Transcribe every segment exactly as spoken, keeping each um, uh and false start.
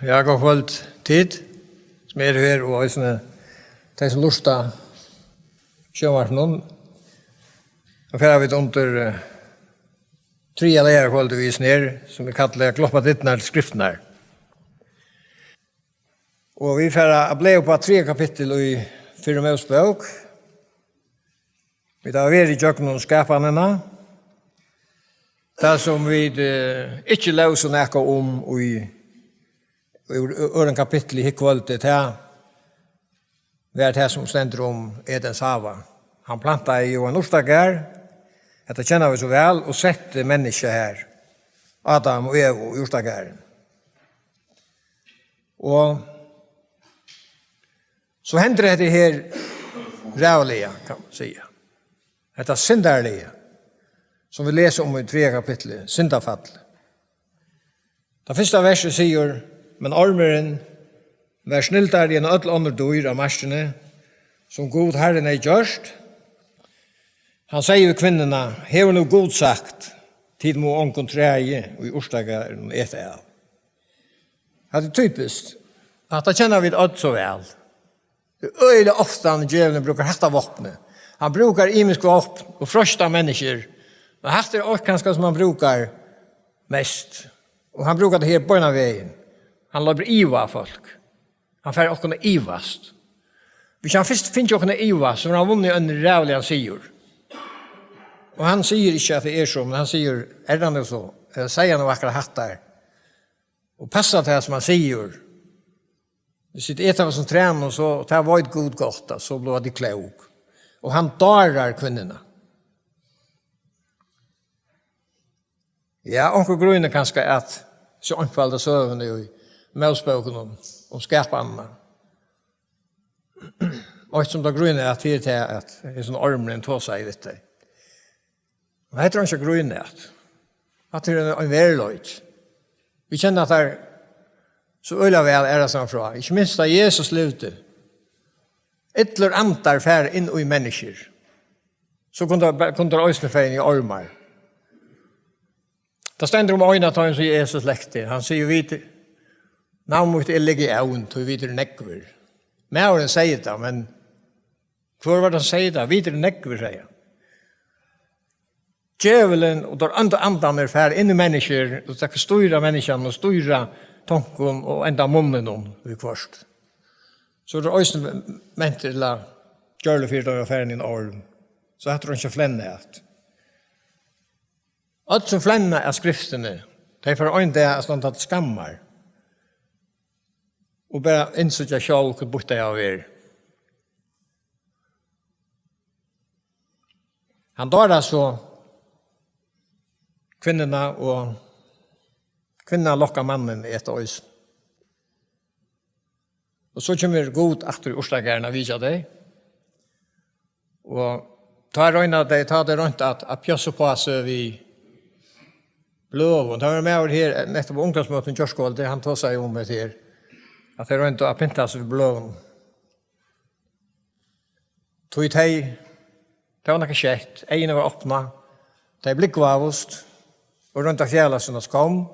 Ja, gott kvøld, tit, sum eru her, og eisini tey, sum lurta sjónvarpinum. Nú fara vit undir, eh, triðja leygarkvøldið við hesum her, sum vit kalla Gloppa dyrnar til skriftirnar. Og vit fara at blaða upp á triðja kapittul í Fyrru Mósebók. Vit hava verið ígjøgnum skapanina. Tað, sum vit, eh, ikki lósu nakað um í, í ø-, øðrum kapitli hitt kvøldið, tað var tað, sum stendur um Edens hava. Hann plantaði jú ein urtagarð, hetta kenna vit so væl, og setti menniskjað har, Adam og Evu, í urtagarðin. Og so hendir hetta her ræðuliga, kann man siga. Hetta syndarliga, sum vit lesa um í triðja kapitli, syndafall. Tað fyrsta versið sigur: "Men ormurin var snildari enn øll onnur dýr á markini, sum Gud Harrin hevði gjørt. Hann segði við kvinnuna: Hevur nú Gud sagt: Tit mugu ongum træi í urtagarðinum eta av?" Hatta er typiskt. Hatta kenna vit øll so væl. Tað er øgiliga ofta, hann, djevulin, brúkar hatta vápnið. Hann brúkar ymisk vápn og freistar menniskjur. Men hatta er eitt kanska, sum hann brúkar mest. Og hann brúkar tað her beinanvegin. Hann letur iva fólk. Hann fær okkum at ivast. Hvis hann fyrst fær okkum at ivast, so hevur hann vunnið ein ræðuligan sigur. Og hann sigur ikki, at tað er so, men hann sigur: "Er tað nú so? Ella segði hann nú akkurát hatta her?" Og passar tað, sum hann sigur? Hvis tit eta av hasum trænum, so tað veit Gud gott, at so blíva tit klók. Og hann dárar kvinnuna. Ja, onkur grínar kanska at so einfalda søguna í Mósebókunum um, um skapanina. Og eitt, sum tey grína at, er tað, at hesin ormurin tosaði við tey. Men hetta er einki at grína at. Hatta er ein, ein veruleiki. Vit kenna tað so øgiliga væl aðrastaðni frá. Ikki minst tá Jesus livdi. Illir andar fara inn í menniskjur. So kunnu teir, kunnu teir eisini fara inn í ormar. Tað stendur um ein av teimum, sum Jesus lekti. Hann sigur: "Vit, navn mítt er Legión, tí vit eru nógvir." Maðurin segði tað, men hvør var tað, sum segði tað? "Vit eru nógvir", segði hann. Djevulin og teir óndu andarnir fara inn í menniskjur og taka stýra menniskjanum og stýra tonkum og enda munninum viðhvørt. So eru teir eisini mentir til at gjørliga fyri teir at fara inn í ein orm. So hatta er einki at flenna at. Øll, sum flenna at skriftini, tey fara ein dag at standa til skammar og bara innsíggja sjálv, hvør býtt tey hava verið. Hann dárar so kvinnuna, og kvinnan lokkar mannin at eta eisini. Og so kemur Gud aftur í urtagarðin at vitja tey. Og tá royna tey, tá tey roynt at, at pjassa upp á seg við bløðum. Tað var ein maður her, nettupp á ungdómsmøtinum í gjárkvøldið, hann tosaði um hetta her, at tey royndu at pynta seg við bløðum. Tí tey, tað var nakað skjótt, eyguni vóru opnað, tey blúgvaðust og royndu at fjala sína skomm,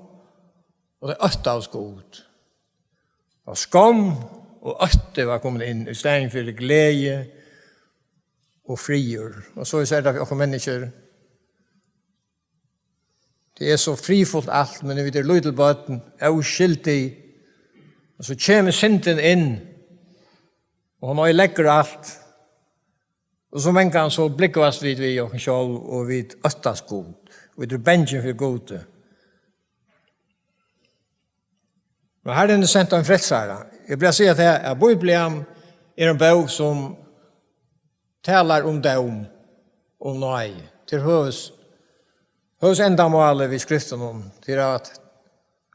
og tey óttaðust Gud. Og skomm og ótti var komin inn í staðin fyri gleði og friður. Og soleiðis er tað við okkum menniskjur. Tað er so friðfullt alt, men vit eru lítil børn, óskyldig. Og so kemur syndin inn, og hon oyðileggur alt. Og so mangan so blúgvast vit við okkum sjálv, og vit óttast Gud. Vit eru bangin fyri Gudi. Men Harrin hevur sent ein frelsara. Eg vil siga tað, at Bíblian er ein bók, sum talar um dóm og náði. Til høvus, høvuðsendamálið við skriftunum, til at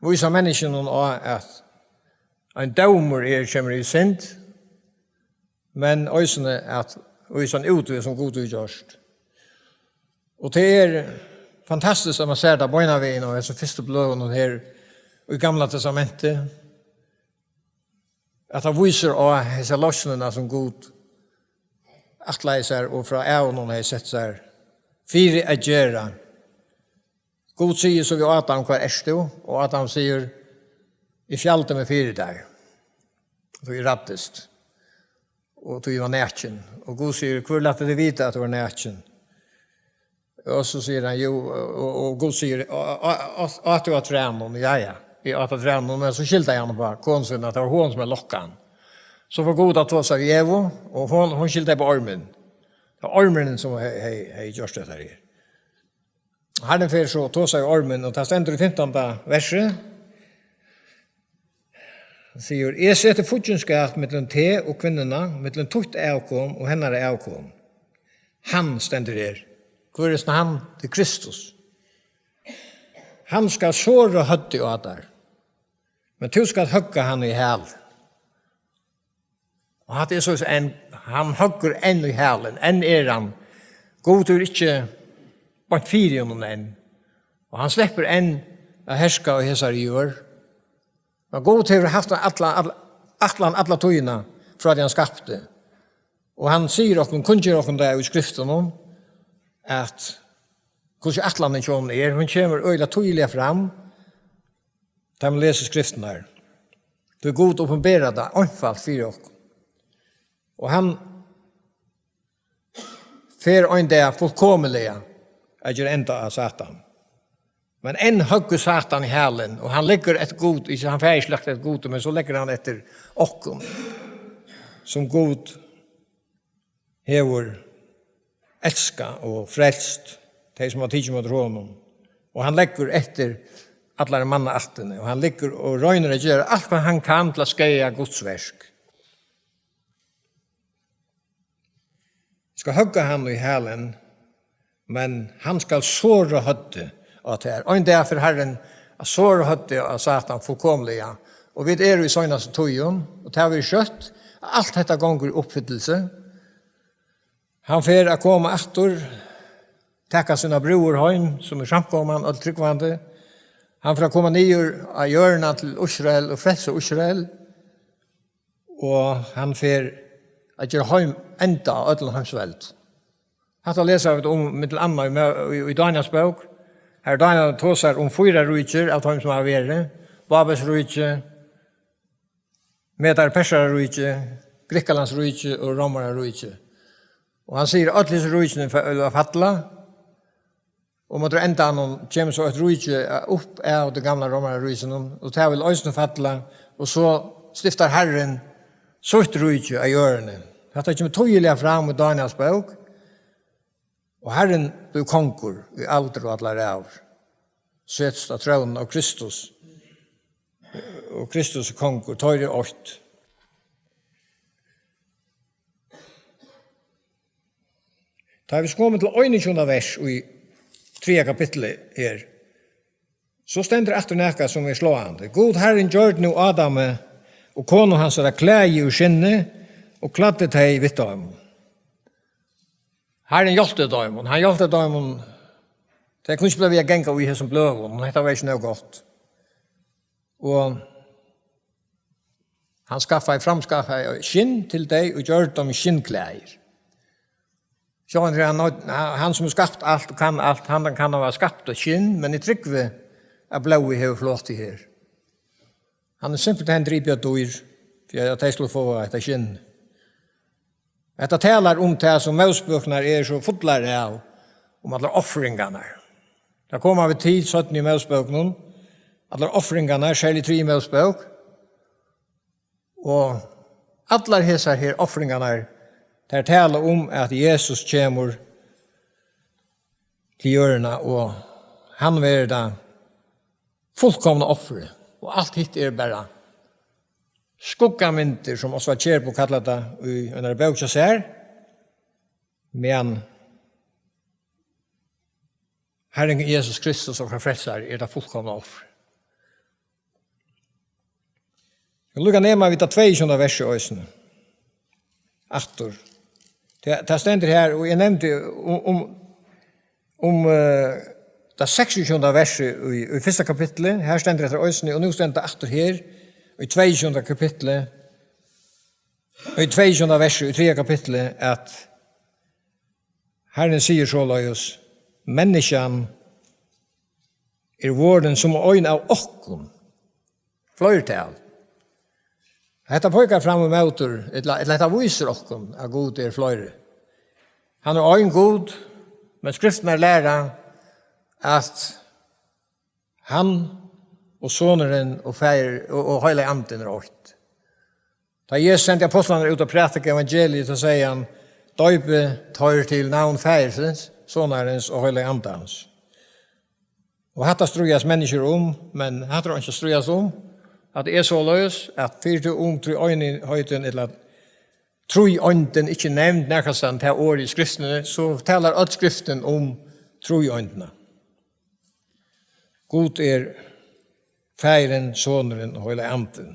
vísa menniskjunum á, at ein dómur er, kemur í synd, men eisini at vísa ein útveg, sum Gud hevur gjørt. Og tað er fantastiskt, at man sær tað beinanvegin á hesum fyrstu bløðunum her í Gamla Testamenti, at hann vísir á hesa loysnina, sum Gud ætlaði sær og frá ævini hevði sett sær fyri at gera. Gud sigur so við Adam: "Hvar ert tú?" Og Adam sigur: Eg fjaldi meg fyri tær, tí eg ræddist, og tí eg var nakin. Og Gud sigur: Hvør læt teg vita, at tú var nakin? Og so sigur hann: Jú, og, og Gud sigur: Á-, á-, á-, át tú av trænum? Ja, ja, eg át av trænum, men so skyldaði hann upp á konu sína, at tað var hon, sum hevði lokkað hann. So fór Gud at tosa við Evu, og hon, hon skyldaði upp á ormin. Tað var ormurin, sum hevði, hevði, hevði gjørt hetta her. Harrin fer so og tosar við ormin, og tað stendur í fimtanda versi, hann sigur: Eg seti fíggindskap millum teg og kvinnuna, millum títt avkom og hennara avkom. Hann stendur her. Hvør er hann? Tað er Kristus. Hann skal sora høvdið á tær, men tú skalt høgga hann í hæl. Og hatta er so enn, hann høggur enn í hælin, enn er hann. Gud er ikki beint fyri honum enn. Og hann sleppur enn at herska á hesari jørð. Men Gud hevur havt alla, alla, ætlan alla tíðina frá tí hann skapti. Og hann sigur okkum, kunngjør okkum tað í skriftunum, at hvussu ætlanin hjá honum er, hon kemur øgiliga týðiliga fram, tá man lesur skriftirnar. Tí Gud opinberar tað einfalt fyri okkum. Og hann fer ein dag fullkomiliga at gera enda á Satan. Men enn høggur Satan í hælin, og hann liggur eftir Gud, ikki, hann fer ikki langt eftir Gud, men so liggur hann eftir okkum, sum Gud hevur elskað og frelst, tey sum hava tikið ímóti honum. Og hann leggur eftir allari mannaættini, og hann liggur og roynir at gera alt, hvat hann kann til at skaða Guds verk. Skal høgga hann í hælin, men hann skal sora høvdið á tær. Ein dag fer Harrin at sora høvdið á Satan fullkomiliga. Og vit eru í seinastu tíðum, og tað verður skjótt, at alt hetta gongur í uppfyllelse. Hann fer at koma aftur, taka sína brúður heim, sum er samkoman, øll trúgvandi. Hann fer at koma niður á jørðina til Ísrael og frelsa Ísrael. Og hann fer at gera heim, enda á øllum heimsveldi. Hatta lesa vit um millum annað í Mø-, í, í Dániels bók. Har Dániel tosar um fýra ríkir av teimum, sum hava verið. Babels ríki, Medar Persara ríki, Grikkalands ríki og Rómara ríki. Og hann sigur, øll hesi ríkini fa-, falla, og móti endanum kemur so eitt ríki upp av tí gamla Rómara ríkinum, og tað vil eisini falla, og so stiftar Harrin sítt ríki á jørðini. Hatta kemur týðiliga fram í Dániels bók, og Harrin blívur kongur í aldur og allar ævir. Setst á trónuna av Kristus, og Kristus er kongur, teir eru eitt. Tá vit koma til einogtjúgunda vers í triðja kapitli her, so stendur aftur nakað, sum er sláandi. Gud Harrin gjørdi nú Adami og konu hansara klæði úr skinni og klæddi tey við teimum. Harrin hjálpti teimum, hann hjálpti teimum. Tey kunnu ikki blíva við at ganga í hesum bløðum, og hetta var ikki nóg gott. Og hann skaffaði, framskaffaði skinn til tey og gjørdi teimum skinnklæðir. Sjálvandi er hann, hann, hann sum hevur skapt alt og kann alt, hann, hann kann hava skapt eitt skinn, men eg trúgvi, at blóðið hevur flotið her. Hann hevur simpelthen dripið eitt dýr, fyri at tey skulu fáa hetta skinn. Hetta talar um tað, sum Mósebøkurnar eru so fullar av, um allar ofringarnar. Tað koma vit til seinni í Mósebókunum, allar ofringarnar, serliga í triðju Mósebók. Og allar hesar her ofringarnar, tær tala um, at Jesus kemur til jørðina, og hann verður tað fullkomna ofrið, og alt hitt er bara skuggamyndir, sum Osvald Kjærbo kallar tað í einari bók hjá sær, meðan Harrin Jesus Kristus, okkara frelsari, er tað fullkomna ofrið. Og líka nema vit tað tveyogtjúgunda versið eisini. Aftur. Tað, tað stendur her, og eg nevndi um, um, um, eh, tað seksogtjúgunda versið í, í fyrsta kapitli. Her stendur hetta eisini, og nú stendur tað aftur her í tveyogtjúgunda kapitli. Í tveyogtjúgunda versi í triðja kapitli, at Harrin sigur soleiðis: Menniskjan er vorðin sum ein av okkum. Fleirtal. Hetta peikar fram ímótur, ella, ella hetta vísir okkum, at Gud er fleiri. Hann er ein Gud, men skriftirnar læra, at hann og Sonurin og Faðir og, og Heilagi Andin er eitt. Tá Jesus sendi ápostlarnar út at prædika evangeliið, so segði hann: "Doypið teir til navn Faðirsins, Sonarins og Heilaga Andans." Og hatta stríðast menniskjur um, men hatta er einki at stríðast um, at tað er soleiðis, at fyri tú um tríeinheitin, ella tríeindin, ikki nevnd nakrastaðni tað orðið í skriftini, so talar øll skriftin um tríeindina. Gud er Faðirin, Sonurin og Heilagi Andin.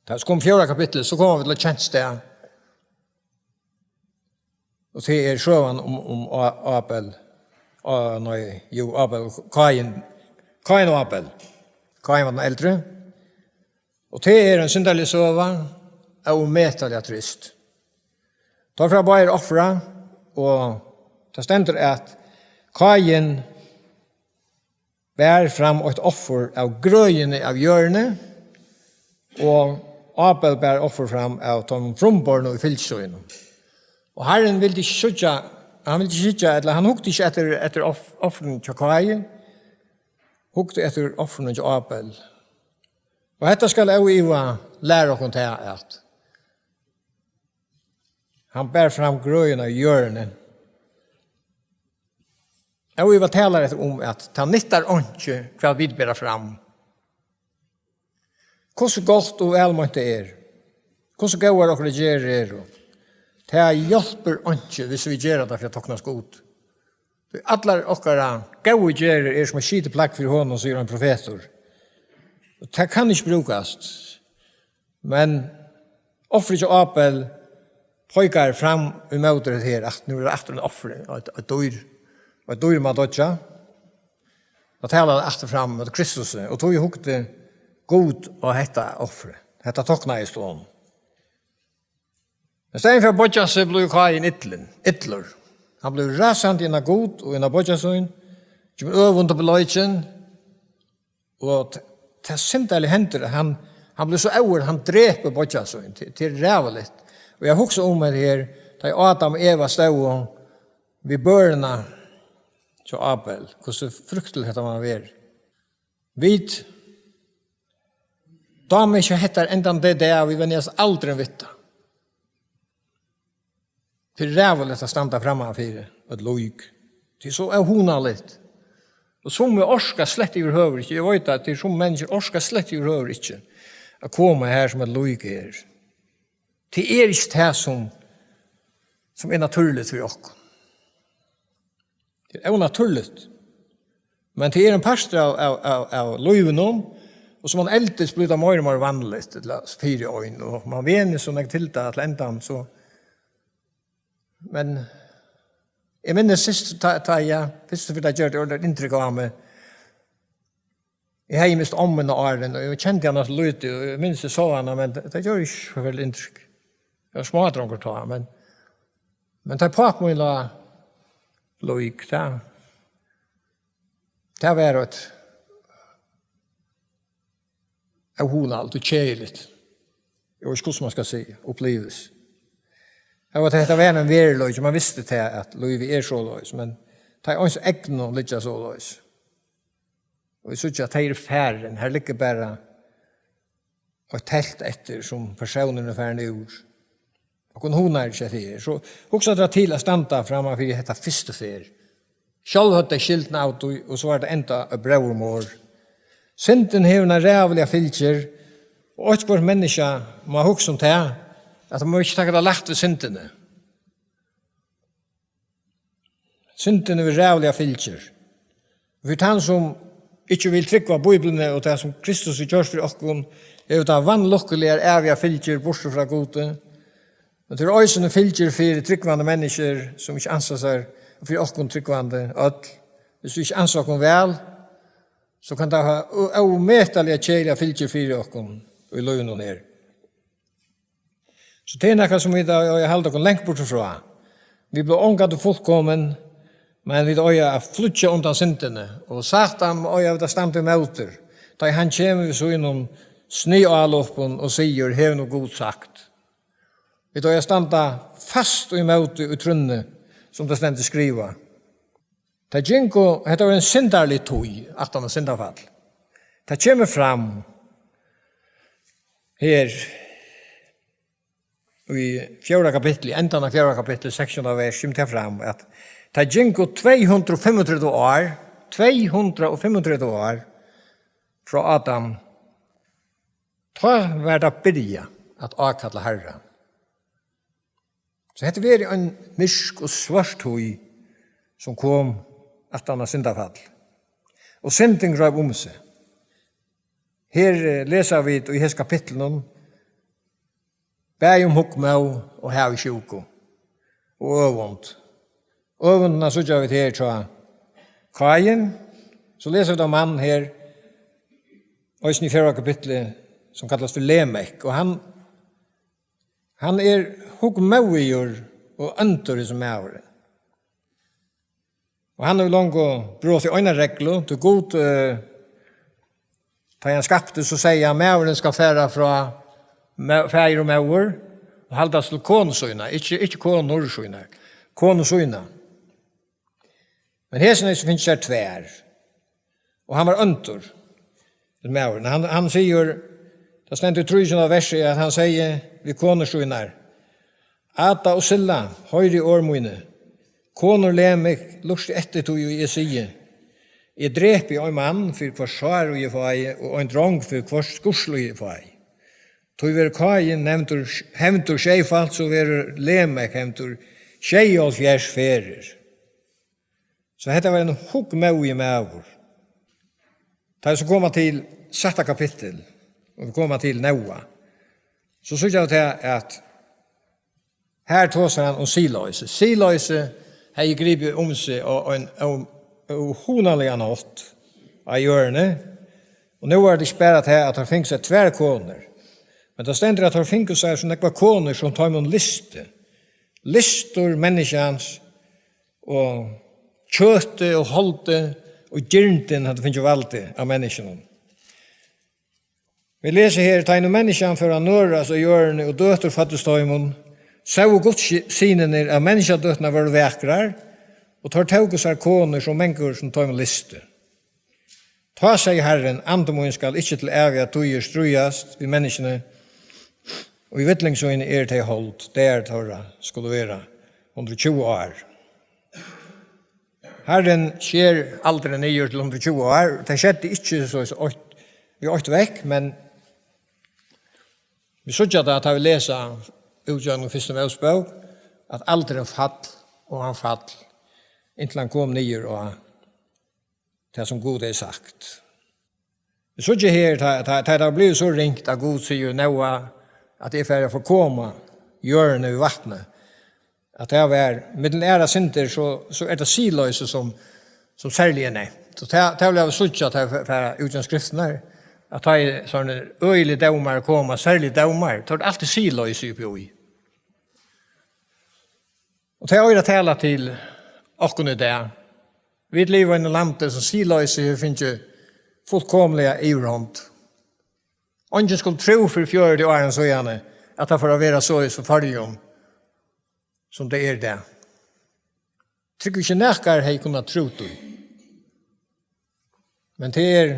Tá so kom fjórða kapitlið, so koma vit til eitt kent stað. Og tað er søgan um, um A-, Abel. Á, nei, jú, Abel, Kain. Kain og Abel. Kain var tann eldri. Og tað er ein synderlig søga, ómetaliga trist. Teir fara báðir at ofra, og tað stendur, at Kain bar fram eitt offur av grøðini av jørðini, og Abel bar offur fram av teimum frumbornu í fylgi sínum. Og Harrin vildi ikki síggja, hann vildi ikki síggja, ella hann hugdi ikki eftir, eftir off-, offrinum hjá Kain, hugdi eftir offrinum hjá Abel. Og hetta skal óivað læra okkum tað, at hann bar fram grøðina í jørðini. Óivað talar hetta um, at tað nyttar einki, hvat vit bera fram. Hvussu gott og vælmeint tað er, hvussu góðar okkara gerðir eru, tað hjálpir einki, hvis vit gera tað fyri at toknast Gud. Tí allar okkara góðu gerðir eru sum eitt skitið plagg fyri honum, sigur ein profetur. Og tað kann ikki brúkast. Men ofrið hjá Abel peikar fram ímóti hetta her, at nú er aftur eitt offur, eitt, eitt dýr, eitt dýr má doyggja. Og talar aftur fram móti Kristus, og tí hugdi Gud á hetta offrið. Hetta toknaðist honum. Men staðin fyri at boyggja seg, blívur Kain illin, illur. Hann blívur rasandi inn á Gud og inn á beiggja sín, kemur øvund upp í leikin, og t-, tað syndarliga hendir, at hann, hann blívur so óður, hann drepur beiggja sín. Tað, tað er ræðuligt. Og eg hugsi um hetta her, tá ið Adam og Eva stóðu við børuna hjá Abel, hvussu frykteligt hetta má vera. Vit dáma ikki hetta enn tann dag í dag, vit venjast aldrin við tað. Tað er ræðuligt at standa framman fyri eitt lík. Tað er so óhugnaligt. Og summi orka slett yvirhøvur ikki. Eg veit at tað er summi menniskjur orka slett yvirhøvur ikki at koma har sum eitt lík er. Tað er ikki tað sum, sum er natúrligt fyri okkum. Tað er ónatúrligt. Men tað er ein partur av, av, av, av lívinum, og sum man eldist, blívur tað meira og meira vanligt, ella fyri ein, og man venur so nógv til tað til endan, so. Men eg minnist sist, tá, tá eg fyrstu ferð tað gjørdi ordiliga inntrykk á meg. Eg hevði mist ommu mína áðrenn, og eg kendi hana so lítið, og eg minnist eg sá hana, men tað, tað gjørdi ikki so veldig inntrykk. Eg var smádrongur tá, men, men tá pápi mín lá lík, tað, tað var eitt óhugnaligt og keðiligt. Eg veit ikki, hvussu man skal siga, uppliving. Tað var, hetta var ein veruleiki, man visti tað, at lívið er soleiðis, men tá er eins egnu liggja soleiðis. Og eg síggi, at tey eru farin. Her liggur bara eitt telt eftir, sum persónurin er farin úr. Okkum hugnar ikki at tað er. So hugsa tær til at standa framman fyri hetta fyrstu ferð. Sjálv høvdu tey skyldina av tí, og so var tað enda eitt bróðurmorð. Syndin hevur eina ræðuliga fylgir, og eitt hvørt menniskja má hugsa um tað, at mann má ikki taka tað lætt við syndini. Syndin hevur ræðuliga fylgir. Fyri tann, sum ikki vil trúgva Bíbliuni og tað, sum Kristus hevur gjørt fyri okkum, hevur tað vanlukkuligar ævigar fylgir burtur frá Gudi. Men tað er eisini fylgir fyri trúgvandi menniskjur, sum ikki ansa sær, og fyri okkum trúgvandi øll. Hvis vit ikki ansa okkum væl, so kann tað hava ó-, ómetaliga keðiliga fylgir fyri okkum í lívinum her. So tað er nakað, sum vit eiga at halda okkum langt burtur frá. Vit blíva ongantíð fullkomin, Men vit eiga at flýggja undan syndini, og Satan eiga vit at standa ímóti, tá ið hann kemur við sínum sniðálopum og sigur: "Hevur nú Gud sagt." Vit eiga at standa fast ímóti í trúnni, sum tað stendur skrivað. Tað gingu, hetta var ein syndarlig tíð, aftan á syndafall. Tað kemur fram her í fjórða kapitli, endan av fjórða kapitli, seksogtjúgunda vers, kemur tað fram, at tað gingu tvey hundrað og fimmogtretivu ár, tvey hundrað og fimmogtretivu ár frá Adam. Tá var tað byrjað at ákalla Harran. So hetta verið ein myrk og svørt tíð, sum kom aftan á syndafall. Og syndin greip um seg. Her, eh, lesa vit í hesum kapitlinum bæði um hugmóð og havisjúku og øvund. Øvundina síggja vit her hjá Káin. So lesa vit um mann her, eisini í fjórða kapitli, sum kallast fyri Lemek, og hann, hann er hugmóðigur og óndur, hesin maðurin. Og hann hevur longu brotið eina reglu, tí Gud, eh, tá hann skapti, so segði hann: "Maðurin skal fara frá ma-, faðir og móður og haldast til konu sína", ikki, ikki konur sínar, konu sína. Men hesin hevði so fingið sær tvær, og hann var óndur, hesin maðurin. Hann, hann sigur, tað stendur í trýogtjúgunda versi, at hann segði við konur sínar: "Ada og Silla, hoyrið orð míni. Konur Lemek, lurtið eftir tí, ið eg sigi. Eg drepi ein mann fyri hvørt sár, ið eg fái, og ein drong fyri hvørt skurðsl, ið eg fái. Tí verður Káin nevndur, hevndur sjeyfalt, so verður Lemek hevndur sjeyoghálvfjerðs ferðir." So hetta var ein hugmóðigur maður. Tá vit so koma til sætta kapittul, og vit koma til Nóa, so síggja vit her, at her tosar hann um siðloysi. Siðloysi hevði gripið um seg á ein ó-, óhugnaligan hátt á jørðini, og nú var tað ikki bara tað, at teir fingu sær tvær konur, men tað stendur, at teir fingu sær so nógvar konur, sum teimum lysti. Lystur menniskjans og kjøtið og holdið og girndin høvdu fingið valdið av menniskjunum. Vit lesa her: "Tá ið nú menniskjan fór at nørast á jørðini og døtur føddust teimum, sóu Guds ski-, synirnir, at menniskjadøturnar vóru vakrar, og teir tóku sær konur, so mangar sum teimum lysti. Tá segði Harrin: Andi mín skal ikki til ævigar tíðir stríðast við menniskjuni, og í villing síni eru tey hold, dagar teirra skulu vera hundrað og tjúgu ár." Harrin sker aldurin niður til hundrað og tjúgu ár. Tað skeddi ikki so, so eitt, við eitt vekk, men vit síggja tað, tá vit lesa út gjøgnum fyrstu Mósebók, at aldurin fall, og hann fall, inntil hann kom niður á tað, sum Gud hevði sagt. Vit síggja her, tá, tá, tá tað var blivið so ringt, at Gud sigur: "Nóa, at eg fari at forkoma jørðini við vatni", at tað var, millum aðrar syndir, so, so er tað siðloysi, sum, sum serliga er nevnt. Og tað, tað vilja vit síggja, at tað fer, fer út gjøgnum skriftirnar, at tá ið sovorðnir øgiligir dómar koma, serligir dómar, tá er tað altíð siðloysi uppi í. Og tað er at tala til okkum í dag. Vit liva í einum landi, sum siðloysi hevur fingið fullkomliga yvirhond. Eingin skuldi trúð fyri fjøruti árum síðani, at tað fór at vera so í so Føroyum, sum tað er í dag. Trúgvi ikki, nakar hevði kunnað trúð tí. Men tað er,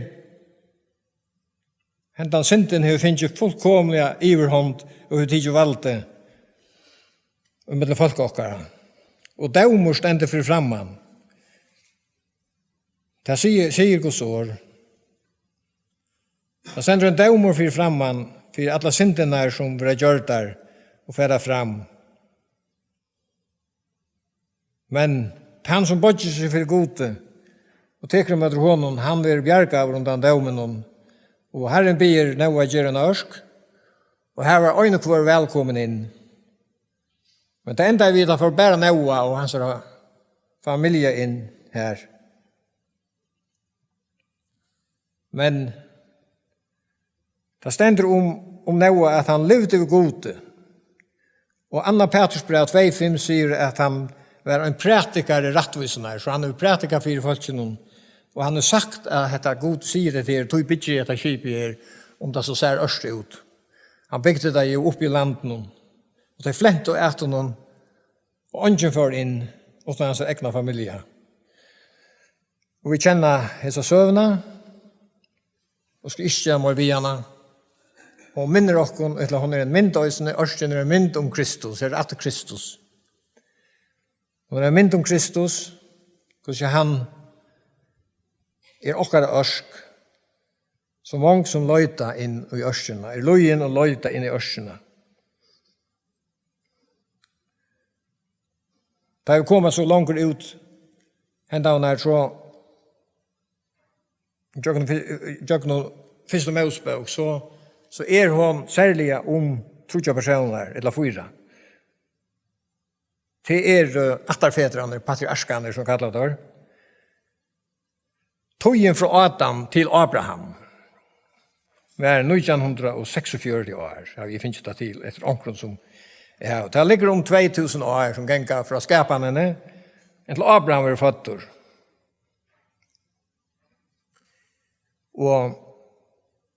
hendan syndin hevur fingið fullkomliga yvirhond og hevur tikið valdið ímillum fólk okkara. Og dómur stendur fyri framman. Tað sigur, sigur Guds orð. Tað stendur ein dómur fyri framman fyri allar syndirnar, sum verða gjørdar og fara fram. Men tann, sum boyggir seg fyri Gudi og tekur ímóti honum, hann verður bjargaður undan dóminum. Og Harrin biður Nóa gera eina ørk, og har var ein og hvør vælkomin inn. Men tað endaði við, at tað fór bara Nóa og hansara familja inn har. Men tað stendur um, um Nóa, at hann livdi við Gudi. Og annað Pætursbræv tvey fimm sigur, at hann var ein prædikari rættvísinnar, so hann hevur prædikað fyri fólkinum, og hann hevur sagt, at hetta Gud sigur, hetta her, tí byggi eg hetta skipið her, um tað so sær ørt út. Hann bygdi tað jú uppi í landinum, og tey flentu at honum, og eingin fór inn, uttan hansara egna familja. Og vit kenna hesa søguna, og skal ikki gera meir við hana. Hon minnir okkum, ella hon er ein mynd eisini, ørkin er ein mynd um Kristus, her er aftur Kristus. Hon er ein mynd um Kristus, hvussu hann er okkara ørk, so mong sum leita inn í ørkina, er lýðin og leita inn í ørkina. Tá vit koma so longur út, hendan her, so gjøgnum fy-, gjøgnum fyrstu Mósebók, so, so er hon serliga um tríggjar persónar, ella fýra. Tað eru, eh, ættarfedrarnir, patriarkarnir, sum kalla teir. Tíðin frá Adam til Abraham var nítjan hundrað og seksogfjøruti ár, havi eg fingið tað til, eftir onkrum sum eg havi. Tað liggur um tvey túsund ár, sum ganga frá skapanini, inntil Abraham verður føddur. Og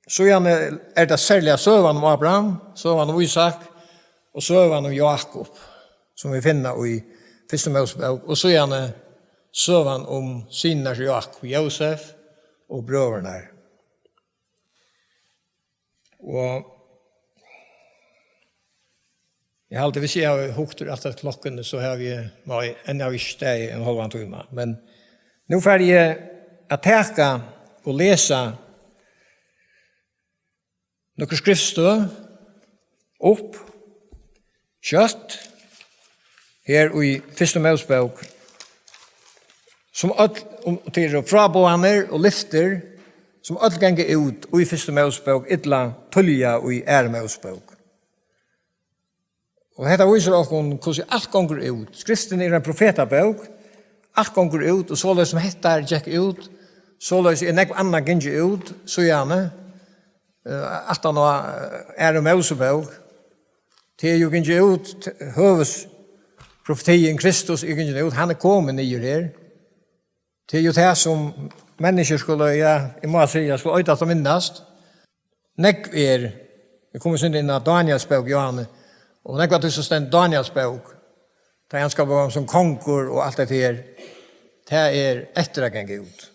síðani er tað serliga søgan um Abraham, søgan um Ísak og søgan um Jákup, sum vit finna í fyrstu Mósebók, og síðani søgan um synirnar hjá Jákup, Jósef og brøðurnar. Og eg haldi, hvis eg havi hugt eftir klokkuni, so havi eg, nei, enn havi eg ikki staðið ein hálvan tíma. Men nú fari eg at taka og lesa nøkur skriftstøð upp skjótt her í fyrstu Mósebók, sum øll, um, tað eru fráboðanir og lyftir, sum øll ganga út í fyrstu Mósebók, ella tíðliga í aðru Mósebók. Og hetta vísir okkum, hvussu alt gongur út. Skriftin er ein profetabók. Alt gongur út, og soleiðis sum hetta gekk út, soleiðis er nógv annað gingið út, síðani, eh, aftan á, eh, aðru Mósebók. Tað er jú gingið út, t-, høvuðsprofetiin Kristus er gingin út, hann er komin niður her. Tað er jú tað, sum menniskjur skulu, ja, eg má siga, skulu eita at minnast. Nógv er, eg komi so inn á Danielsbók, Jóhannes, og nógv av tí sum stendur Danielsbók, tá hann skal vera sum kongur og alt hetta her, tað er eftir at ganga út.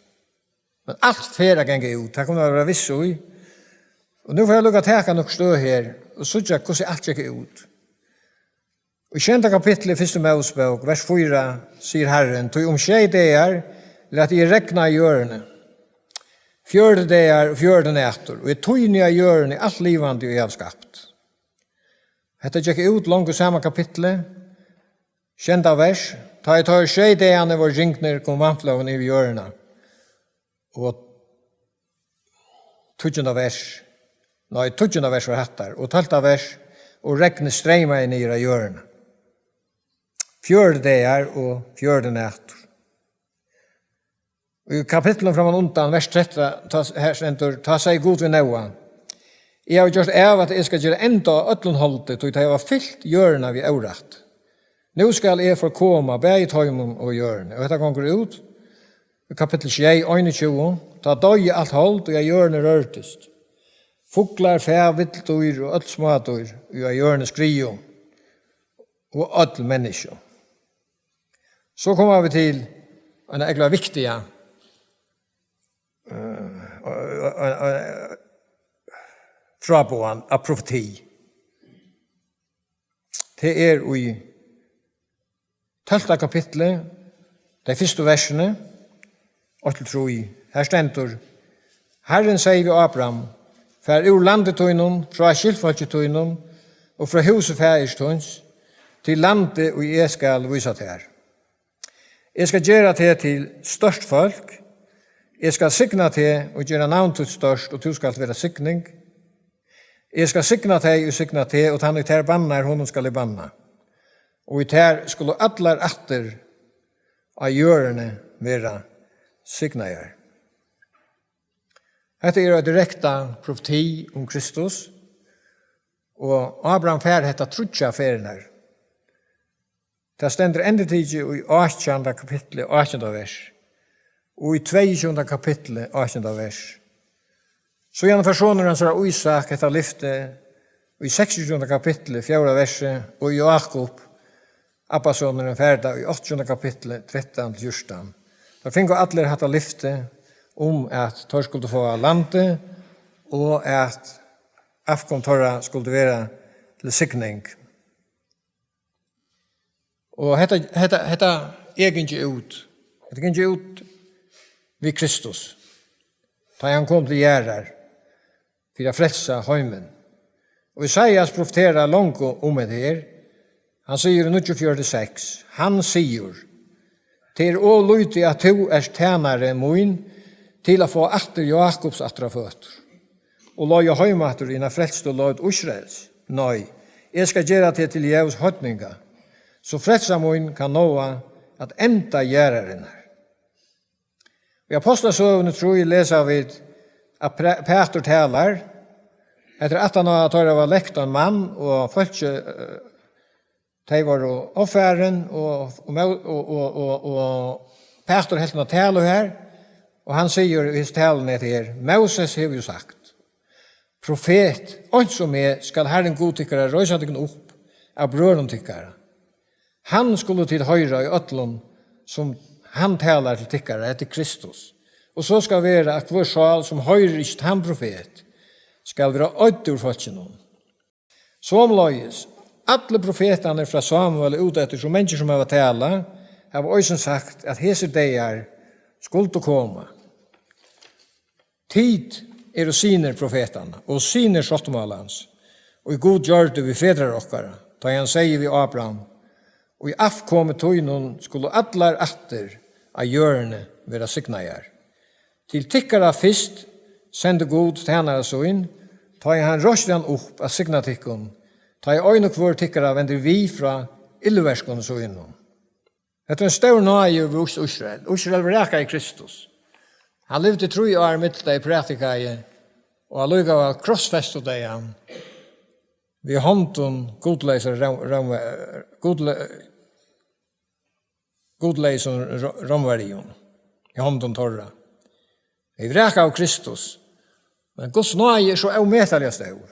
Men alt fer at ganga út, tað kunnu vit vera viss í. Og nú fari eg at lukka taka nøkur støð her, og síggja, hvussu alt gekk út. Í sjeynda kapitli í fyrstu Mósebók, vers fýra, sigur Harrin: "Tí um sjey dagar lati eg regna á jørðini, fjøruti dagar og fjøruti nætur, og eg týni á jørðini alt livandi, ið eg havi skapt." Hetta gekk út longu í sama kapitli, sjeynda vers: "Tá ið teir sjey dagarnir vóru gingnir, kom vatnflóðin yvir jørðina." Og tíggjunda vers, nei, tíggjunda vers var hattar, og tólvta vers: "Og regnið streymaði niður á jørðina." Fjøruti dagar og fjøruti nætur. Og í kapitlinum framman undan, vers trettan, tá, her stendur: "Tá segði Gud við Nóa: Eg havi gjørt av, at eg skal gera enda á øllum holdi, tí tey hava fylt jørðina við órætt. Nú skal eg forkoma bæði teimum og jørðini." Og hetta gongur út í kapitli sjey, einogtjúgu: "Tá doyði alt hold, ið á jørðini rørdist, fuglar, fæ, vill dýr og øll smádýr, ið á jørðini skriðu, og øll menniskju." So koma vit til eina ógvuliga viktiga, eh, eh, eh, eh, fráboðan av profeti. Tað er í tólvta kapitli, tey fyrstu versini, eitt til trý. Her stendur: "Harrin segði við Abram: Far úr landi tínum, frá skyldfólki tínum og frá húsi faðirs tíns, til landið, ið eg skal vísa tær. Eg skal gera teg til stórt fólk, eg skal signa teg og gera navn títt stórt, og tú skalt vera signing. Eg skal signa tey, ið signa teg, og tann, ið tær bannar, honum skal eg banna. Og í tær skulu allar ættir á jørðini vera signaðar." Hetta er ein direkta profeti um Kristus, og Abraham fær hetta tríggjar ferðirnar. Tað stendur endurtikið í átjanda kapitli, átjanda vers, og í tveyogtjúgunda kapitli, átjanda vers. Síðan fær sonur hansara Ísak hetta lyftið í seksogtjúgunda kapitli, fjórða versi, og Jákup, abbasonurin, fær tað í átjandu kapitli, trettan til fjúrtan. Teir fingu allir hatta lyftið um, at teir skuldu fáa landið, og at avkom teirra skuldi vera til signing. Og hetta, hetta, hetta er gingið út. Hetta er gingið út við Kristus, tá hann kom til jarðar fyri at frelsa heimin. Og Esaias profeterar longu um hetta her. Hann sigur í níggjuogfjøruti seks, hann sigur: "Tað er ov lítið, at tú ert tænari mín, til at fáa ættir Jákups aftur á føtur, og leiða heim aftur hina frelstu leivd Ísraels. Nei, eg skal gera teg til ljós heidninga, so frelsa mín kann náa at enda jarðarinnar." Í Ápostlasøguni trý lesa vit, at Pre-, Pætur talar. Hetta er aftan á, at teir hava lekt ein mann, og fólkið, eh, tey vóru ovfarin, og, og, Mó-, og, og, og, og Pætur helt eina talu her, og hann sigur í hesi taluni hetta her: "Móses hevur jú sagt: 'Profet, eins og meg, skal Harrin Gud tykkara reisa tykkum upp av brøðrum tykkara.' Hann skulu tit hoyra í øllum, sum hann talar til tykkara, hetta er Kristus. Og so skal vera, at hvør sál, sum hoyrir ikki tann profet, skal vera oydd úr fólkinum." Somuleiðis, allir profetarnir frá Sámuel og út eftir, so mangir sum hava talað, hava eisini sagt, at hesir dagar skuldu koma. "Tit eru synir profetanna og synir sáttmálans, og Gud gjørdi við fedrar okkara, tá ið hann segði við Ábraham: 'Í avkomi tínum skulu allar ættir á jørðini vera signaðar.' Til tykkara fyrst sendi Gud tænara sín, tá ið hann reisti hann upp at signa tykkum, tá ið ein og hvør tykkara vendir við frá illverkum sínum." Hetta er ein stór náði yvir Ís-, Ísrael. Ísrael vrakaði Kristus. Hann livdi trý ár millum tey, prædikaði, og allíkavæl krossfestu tey hann við hondum gudleysar Róm-, Róm-, gudle-, gudleysum Ró-, Rómverjum, í hondum teirra. Tey vrakaðu Kristus, men Guds náði er so ómetaliga stór.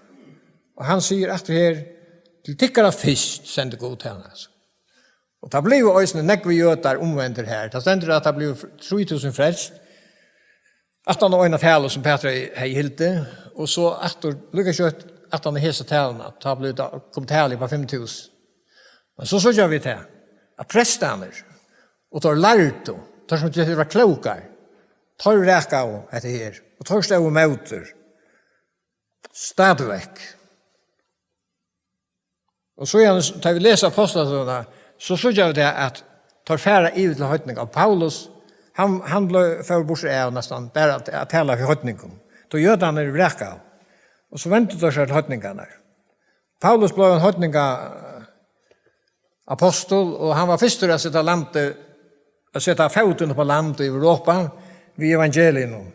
Og hann sigur aftur her: "Til tykkara fyrst sendi Gud hana." Og tað blivu eisini nógvir jødar umvendir her. Tað stendur, at tað blivu trý túsund frelst. Aftan á eina talu, sum Pætur hevði, hevði hildið, og so aftur líka skjótt aftan á hesa taluna, tá bleiv tað, kom talið upp á fimm túsund. Men so síggja vit tað, at prestarnir og teir lærdu, teir sum tykist vera klókir, teir vrakaðu hetta her, og teir stóðu ímóti stadigvæk. Og so, tá vit lesa Ápostlasøguna, so síggja vit tað, at teir fara yvir til heidningar. Og Paulus, hann, hann bleiv, fór burtur av næstan, bara at, at tala fyri heidningum. Tá jødarnir vrakaðu. Og so vendu teir sær til heidningarnar. Paulus bleiv ein heidninga apostul, og hann var fyrstur at seta landið, at seta fótin upp á land í Europa við evangeliinum.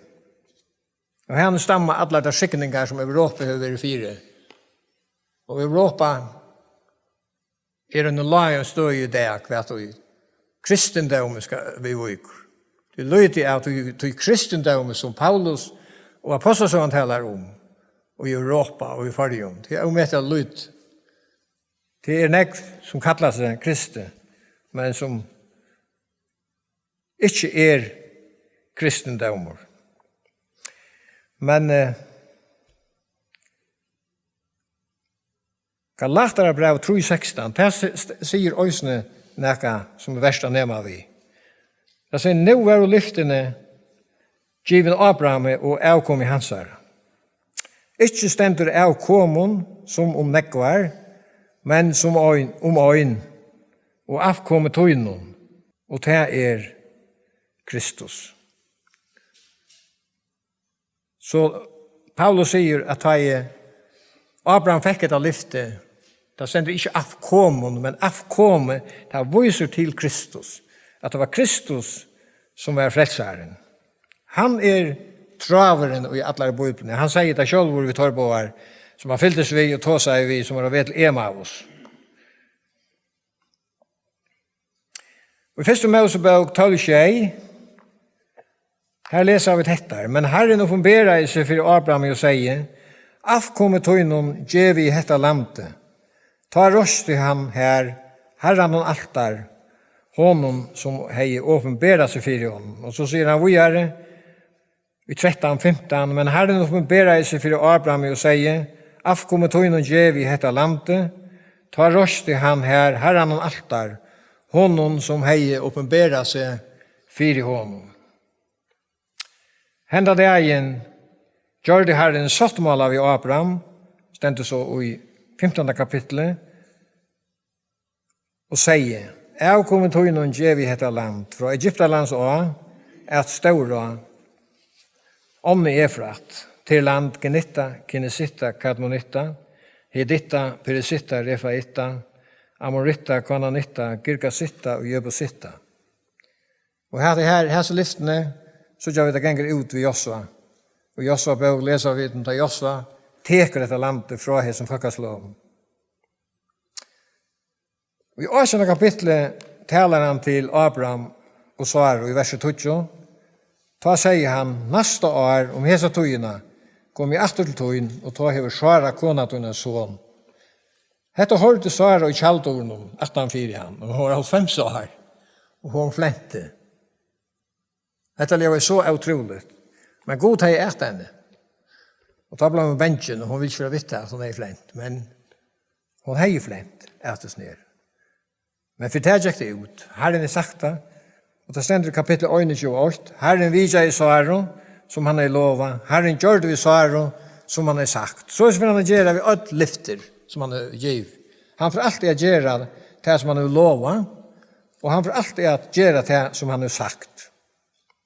Og haðani standa allar tær signingar, sum Europa hevur verið fyri. Og Europa er ein lágum støði í dag, hvat ið kristindómin skal viðvíkur. Tað er lítið av tí, tí kristindómi, sum Paulus og Ápostlasøgan talar um, og í Europa og í Føroyum. Tað er ómetaliga lítið. Tað er nógv, sum kallar seg kristið, men sum ikki er kristindómur. Men, eh, Galatarabræv trý sekstan, tað si-, st-, sigur eisini nakað, sum er vert at nema við. Tað sigur: "Nú vóru lyftini givin Ábrahami og avkomi hansara. Ikki stendur avkomum sum um nógvar, men sum ein, um ein, og avkomi tínum, og tað er Kristus." So Paulus sigur, at tá ið Ábraham fekk hetta lyfti, tað stendur ikki avkomum, men avkomi, tað vísir til Kristus, at tað var Kristus, sum var frelsarin. Hann er tráðurin í allari Bíbliuni. Hann segði tað sjálvur við teir báðar, sum hann fylgdist við og tosaði við, sum var á veg til Emmaus. Í fyrstu Mósebók tólv sjey, har lesa vit hetta: Men Harrin opinberaði seg fyri Abrami og segði: Avkomi tínum gevi eg hetta landið. Tá reisti hann har Harranum altar, honum, sum hevði opinberað seg fyri honum. Og so sigur hann víðari í trettan fimtan: Men Harrin opinberaði seg fyri Abrami og segði: Avkomi tínum gevi eg hetta landið. Tá reisti hann har Harranum altar, honum, sum hevði opinberað seg fyri honum. Henda dagin gjørdi Harrin sáttmála við Abram, stendur so í fimtanda kapitli, og segði: Avkomi tínum gevi eg hetta land, frá Egyptalands á at stóra ánni Efrat, til land Kenitta, Kenisitta, Kadmonitta, Heditta, Perisitta, Refaita, Amoritta, Kananitta, Girgasitta og Jebusitta. Og her, her, hesi lyftini, síggja vit, tað gongur út við Josva. Og Josva bók lesa vit um, tá Josva tekur hetta landið frá hesum fólkasløgum. Og í átjanda kapitli talar hann til Abraham og Sáru í versi tíggju. Tá segði hann: Næsta ár um hesa tíðina komi eg aftur til tín, og tá hevur Sára, kona tín, ein son. Hetta hoyrdi Sára í tjalddurunum aftan fyri hann, og hon var hálvfems ár, og hon flenti. Hetta ljóðaði so ótrúligt, men Gud hevði ætt henni. Og tá bleiv hon bangin, og hon vildi ikki vera við tað, at hon hevði flent, men hon hevði flent, ætist nær. Men fyri tað gekk tað út. Harrin hevði sagt tað, og tað stendur í kapitli einogtjúgu eitt: Harrin vitjaði Sáru, sum hann hevði lovað. Harrin gjørdi við Sáru, sum hann hevði sagt. Soleiðis fer hann at gera við øll lyftir, sum hann hevur givið. Hann fer altíð at gera tað, sum hann hevur lovað, og hann fer altíð at gera tað, sum hann hevur sagt.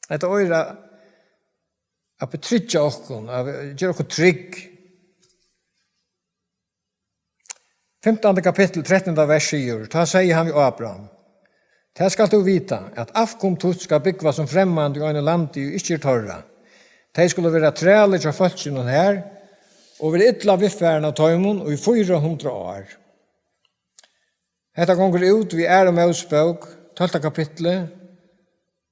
Hetta eigur at, at betryggja okkum, at gera okkum trygg. Fimtanda kapittul, trettanda vers sigur: Tá segði hann við Abraham: Tað skalt tú vita, at avkom títt skal búgva sum fremmand í einum landi, ið ikki er teirra. Tey skulu vera trælir hjá fólkinum har, og vera illa viðfarin av teimum í fýra hundrað ár. Hetta gongur út við Aðru Mósebók, tólvta kapitli,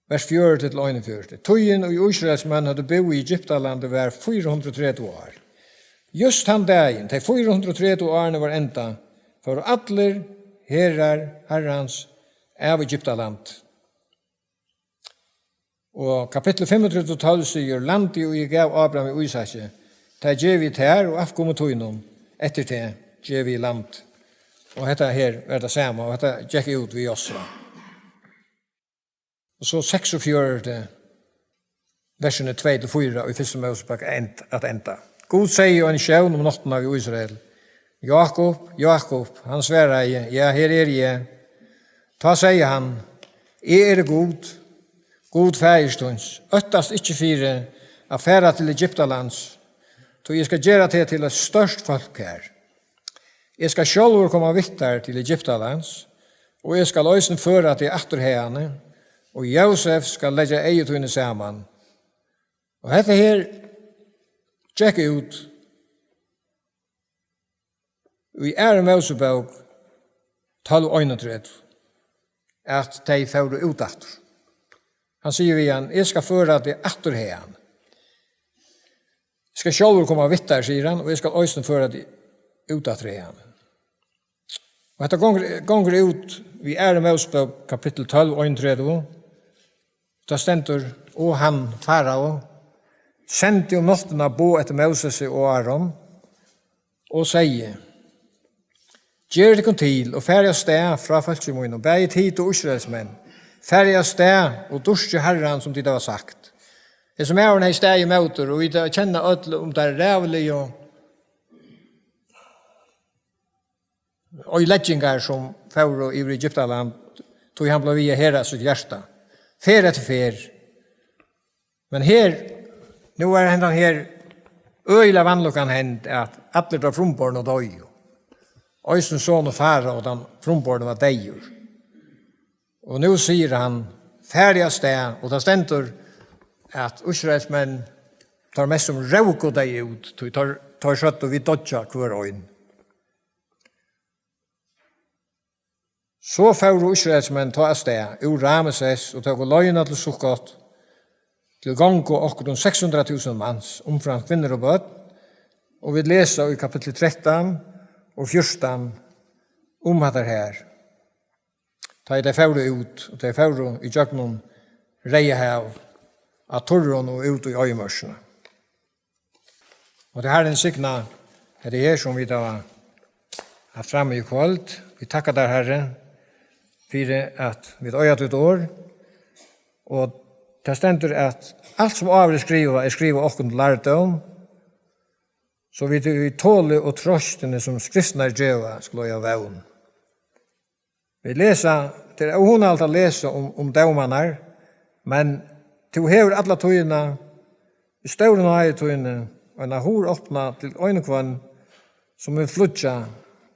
vers fjøruti til einogfjøruti. Tíðin, ið Ísraelsmenn høvdu búð í Egyptalandi, var fýra hundrað og tretivu ár. Júst tann dagin, tey fýra hundrað og tretivu árini var enda, fóru allir herar Harrans av Egyptalandi. Og kapittul fimmogtretivu tólv sigur: Landið, ið eg gav Abraham og Ísaki, tað gevi eg tær og avkomi tínum eftir teg gevi eg land. Og hetta her var tað sama, og hetta gekk út við Josva. Og so seksogfjøruti, versini tvey til fýra í fyrstu Mósebók end-, at enda. Gud segði í eini sjón um náttina við Ísrael: Jákup, Jákup, hann svaraði: Ja, her eri eg. Tá segði hann: Eg eri Gud, Gud faðirs tíns. Óttast ikki fyri at fara til Egyptalands, tí eg skal gera teg til eitt stórt fólk har. Eg skal sjálvur koma við tær til Egyptalands, og eg skal eisini føra teg aftur haðani, og Jósef skal leggja eygu tíni saman. Og hetta her gekk út í Aðru Mósebók tólv einogtretivu, at tey fóru út aftur. Hann sigur við hann: Eg skal føra teg aftur haðan. Eg skal sjálvur koma við tær, sigur hann, og eg skal eisini føra teg út aftur haðan. Og hetta gongur, gongur út við Aðru Mósebók, kapittul tólv, einogtretivu. Tá stendur: Og hann, Farao, sendi um náttina boð eftir Mósesi og Áron og segði: Gerið tykkum til og farið av stað frá fólki mínum, bæði tit og Ísraelsmenn. Farið av stað og dýrkið Harran, sum tit hava sagt. Hesin maðurin hevði staðið ímótur, og vit kenna øll um tær ræðuligu oyðileggingar, sum fóru yvir Egyptaland, tí hann bleiv við at herða sítt hjarta. Ferð eftir ferð. Men her, nú er hendan her øgiliga vanlukkan hend, at allir teir frumbornu doyðu. Eisini sonur Farao, tann frumborni, var deyður. Og nú sigur hann: Farið av stað, og tað stendur, at Ísraelsmenn, teir mest sum róku tey út, tí teir, teir søgdu: Vit doyggja hvør og ein. So fóru Ísraelsmenn tá avstað úr Rameses og tóku leiðina til Sukkot, til gongu okkurt um seks hundrað túsund mans, umframt kvinnur og børn, og vit lesa í kapitli trettan og fjúrtan um hatta her. Tá ið tey fóru út, og tey fóru ígjøgnum Reyðahav, á turrum og út í oyðimørkina. Og tað Harrin signa, hetta her sum vit hava havt frammi í kvøld. Vit takka tær, Harri, fyri at vit eiga títt orð. Og tað stendur, at alt sum áður er skrivað, er skrivað okkum til lærdóm, so vit við toli og trøstini, sum skriftirnar geva, skulu eiga vón. Vit lesa, tað er óhugnaligt at lesa um, um dómarnar, men tú hevur alla tíðina, í stóru náði tíni, eina hurð opna til ein og hvønn, sum vil flýggja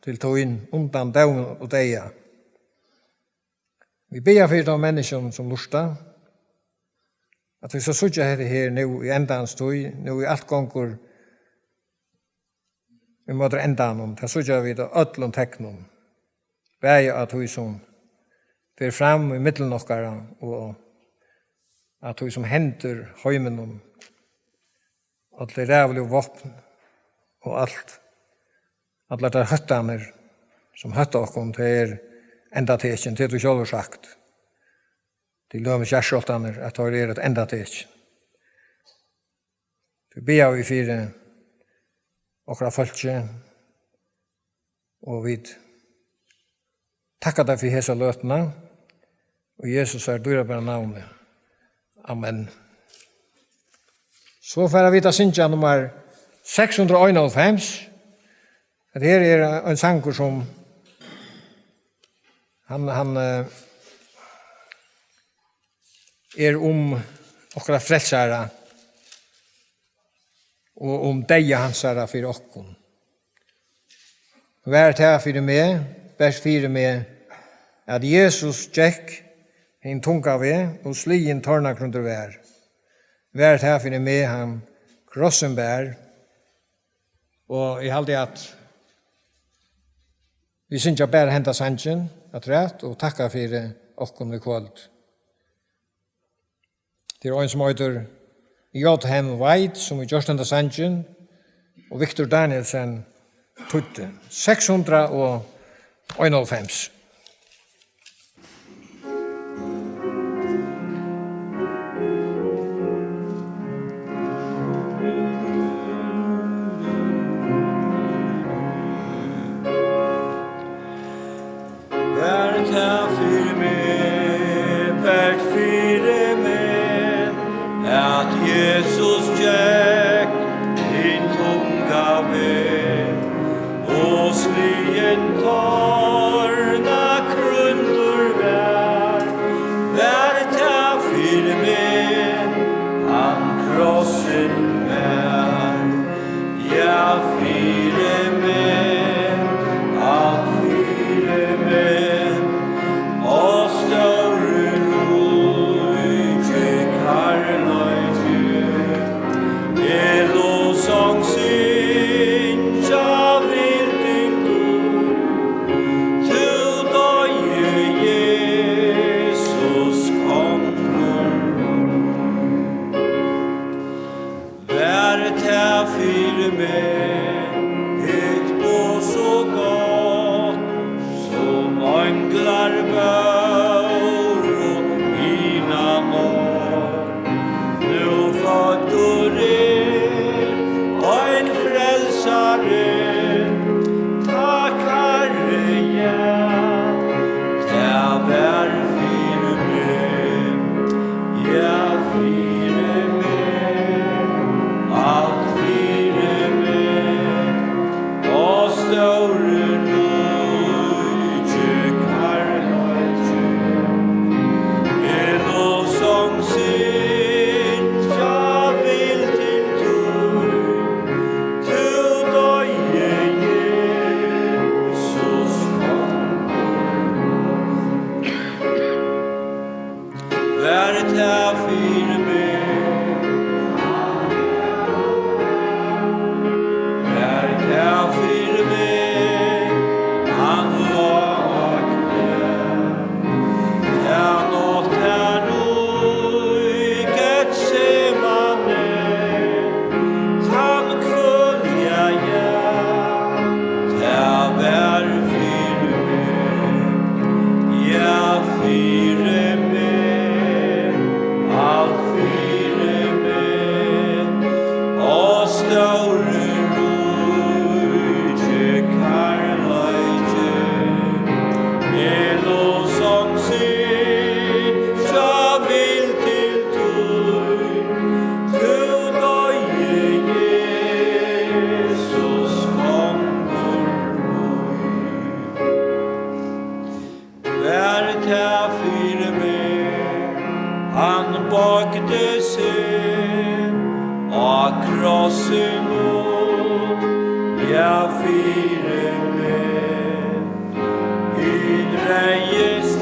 til tín undan dómi og deyða. Vit biðja fyri teimum menniskjum, sum lurta, at vit skal síggja hetta her nú í endans tíð, nú ið alt gongur ímóti endanum. Tað síggja vit á øllum teknum, bæði á tí, sum fer fram í millum okkara, og á tí, sum hendir heiminum. Øll tey ræðuligu vápn og alt, allar tær hóttanir, sum hótta okkum, tað er endatekin, tað hevur tú sjálvur sagt. Til dømis jarðskjálvtarnir, at teir eru eitt endatekin. Vit biðja fyri okkara fólki, og vit takka tær fyri hesa løtuna, í Jesu dýrabara navni. Amen. So fara vit at syngja nummar seks hundrað og einoghálvfems. Hetta her er ein sangur, sum hann, hann, eh, er um okkara frelsara og um deyða hansara fyri okkum. Var tað fyri meg, bert fyri meg, at Jesus gekk hin tunga veg og sligin tornakrúndur var. Var tað fyri meg, hann krossin bar. Og eg haldi, at vit syngja bara henda sangin afturat og takka fyri okkum í kvøld. Tað er ein, sum eitur J M White, sum hevur gjørt henda sangin, og Victor Danielsen týddi. Seks hundrað og einoghálvfems. Var tað fyri meg, bert fyri meg, at Jesus gekk hin tunga veg, og sligin tornakrúndur var. Var tað fyri meg, hann krossin bar. Ja, fyri meg, alt fyri meg, á stóri ríki kærleiki, eg lovsong syngja vil til Gud, tú doyði, Jesus, kongur mín. Var tað fyri meg, hitt boð so gott, sum einglar bóru hina nátt. Nú føddur er ein frelsari, takk, Harri, ja, tað var fyri meg. Ja, fyri meg, alt fyri meg, Ja, fyri meg hin reyði